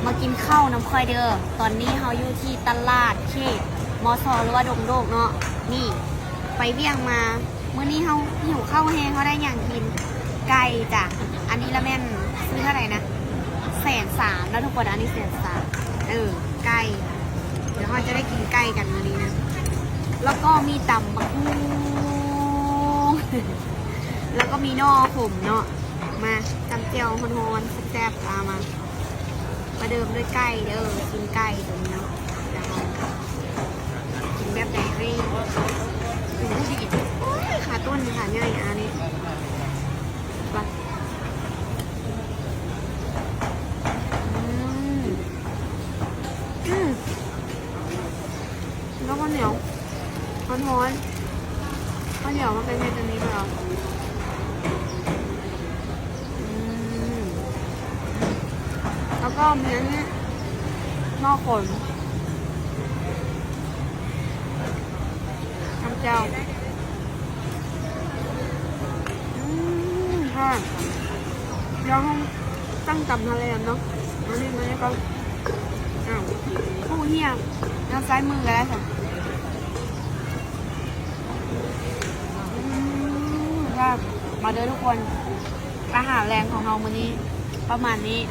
ມາກິນເຂົ້ານຳຂ້ອຍເດີ. ຕອນນີ້ເຮົາຢູ່ທີ່ຕະຫຼາດເຂດ ມຊ ຫຼືວ່າດົງໂດກເນາະ. ນີ້ ໄປວຽກມາ ມື້ນີ້ເຮົາຫິວເຂົ້າແຮງ, ເຮົາໄດ້ຫຍັງກິນ? ໄກ່ຈ້ະ. ອັນນີ້ລະແມ່ນຊື້ເທົ່າໃດນະ? ແສນສາມເນາະທຸກຄົນ, ອັນນີ້ແສນສາມ. ເອີ ໄກ່. ດຽວເຮົາຈະໄດ້ກິນໄກ່ກັນມື້ນີ້ນະ. ແລ້ວກໍມີຕຳບັກຫຸ່ງ ແລ້ວກໍມີໜໍ່ຂົມເນາະ. ມາ ຕຳແຈ່ວຮ້ອນໆ ແຊບໆ. ອາ ມາ ປະເດີມດ້ວຍໄກ່ເດີ, ຊີ້ນໄກ່ຕົວນີ້ເນາະ. ດຽວເຮົາກິນແບບໃດໃຫ້ ໂອ້ຍ ຂາຕົ້ນຂາໃຫຍ່ ອັນນີ້ ວ່າ ອືມ ອືມ ແລ້ວກໍໜຽວ ຮ້ອນໆ ເຂົ້າໜຽວມັນເປັນເຮັດອັນນີ້ເລີຍ. ອືມ ແລ້ວກໍມີອັນນີ້ ໜໍ່ຂົມ ຕຳແຈ່ວ. ອືມ ແຊບ. ດຽວເຮົາສັ່ງຕຳທະແລນເນາະ. ອັນນີ້ມັນກໍ ອ້າວ ຜູ້ຮຽບ ທາງຊ້າຍມືກໍໄດ້. ອືມ ແຊບ. ມາເດີທຸກຄົນ, ອາຫານແລງຂອງເຮົາມື້ນີ້ປະມານນີ້.